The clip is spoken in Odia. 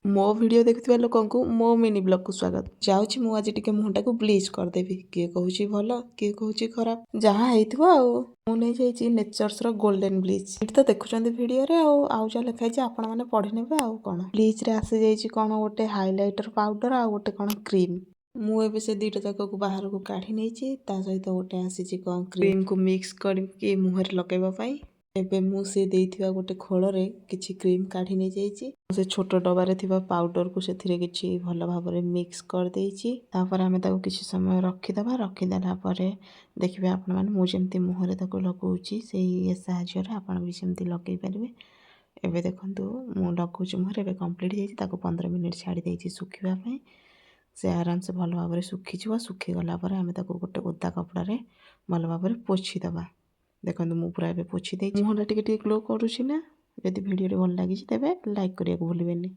ମୋ ଭିଡ଼ିଓ ଦେଖୁଥିବା ଲୋକଙ୍କୁ ମୋ ମିନି ବ୍ଲଗ୍କୁ ସ୍ୱାଗତ। ଯାଉଛି ମୁଁ ଆଜି ଟିକେ ମୁହଁଟାକୁ ବ୍ଲିଚ୍ କରିଦେବି। କିଏ କହୁଛି ଭଲ, କିଏ କହୁଛି ଖରାପ, ଯାହା ହେଇଥିବ। ଆଉ ମୁଁ ନେଇଯାଇଛି ନେଚର୍ସର ଗୋଲ୍ଡେନ୍ ବ୍ଲିଚ୍। ଏଠି ତ ଦେଖୁଛନ୍ତି ଭିଡ଼ିଓରେ, ଆଉ ଆଉ ଯାହା ଲେଖା ହେଇଛି ଆପଣମାନେ ପଢ଼ିନେବେ। ଆଉ କ'ଣ ବ୍ଲିଚ୍ରେ ଆସିଯାଇଛି, କ'ଣ ଗୋଟେ ହାଇଲାଇଟର ପାଉଡ଼ର ଆଉ ଗୋଟେ କ'ଣ କ୍ରିମ୍। ମୁଁ ଏବେ ସେ ଦୁଇଟା ଯାକକୁ ବାହାରକୁ କାଢ଼ି ନେଇଛି। ତା ସହିତ ଗୋଟେ ଆସିଛି କ'ଣ କ୍ରିମ୍କୁ ମିକ୍ସ କରିକି ମୁହଁରେ ଲଗାଇବା ପାଇଁ। ଏବେ ମୁଁ ସେ ଦେଇଥିବା ଗୋଟେ ଖୋଳରେ କିଛି କ୍ରିମ୍ କାଢ଼ି ନେଇଯାଇଛି। ସେ ଛୋଟ ଡବାରେ ଥିବା ପାଉଡ଼ରକୁ ସେଥିରେ କିଛି ଭଲ ଭାବରେ ମିକ୍ସ କରିଦେଇଛି। ତାପରେ ଆମେ ତାକୁ କିଛି ସମୟ ରଖିଦେବା। ରଖିଦେଲା ପରେ ଦେଖିବେ ଆପଣମାନେ, ମୁଁ ଯେମିତି ମୁହଁରେ ତାକୁ ଲଗାଉଛି, ସେଇ ଇଏ ସାହାଯ୍ୟରେ ଆପଣ ବି ସେମିତି ଲଗାଇ ପାରିବେ। ଏବେ ଦେଖନ୍ତୁ, ମୁଁ ଲଗାଉଛି ମୁହଁରେ। ଏବେ କମ୍ପ୍ଲିଟ୍ ହେଇଯାଇଛି। ତାକୁ 15 ମିନିଟ୍ ଛାଡ଼ି ଦେଇଛି ଶୁଖିବା ପାଇଁ। ସେ ଆରାମସେ ଭଲ ଭାବରେ ଶୁଖିଯିବ। ଶୁଖିଗଲା ପରେ ଆମେ ତାକୁ ଗୋଟେ ଓଦା କପଡ଼ାରେ ଭଲ ଭାବରେ ପୋଛିଦେବା। ଦେଖନ୍ତୁ, ମୁଁ ପୁରା ଏବେ ପୋଛି ଦେଇଛି। ମୁହଁଟା ଟିକେ ଟିକେ ଗ୍ଲୋ କରୁଛି ନା? ଯଦି ଭିଡ଼ିଓଟି ଭଲ ଲାଗିଛି, ତେବେ ଲାଇକ୍ କରିବାକୁ ଭୁଲିବେନି।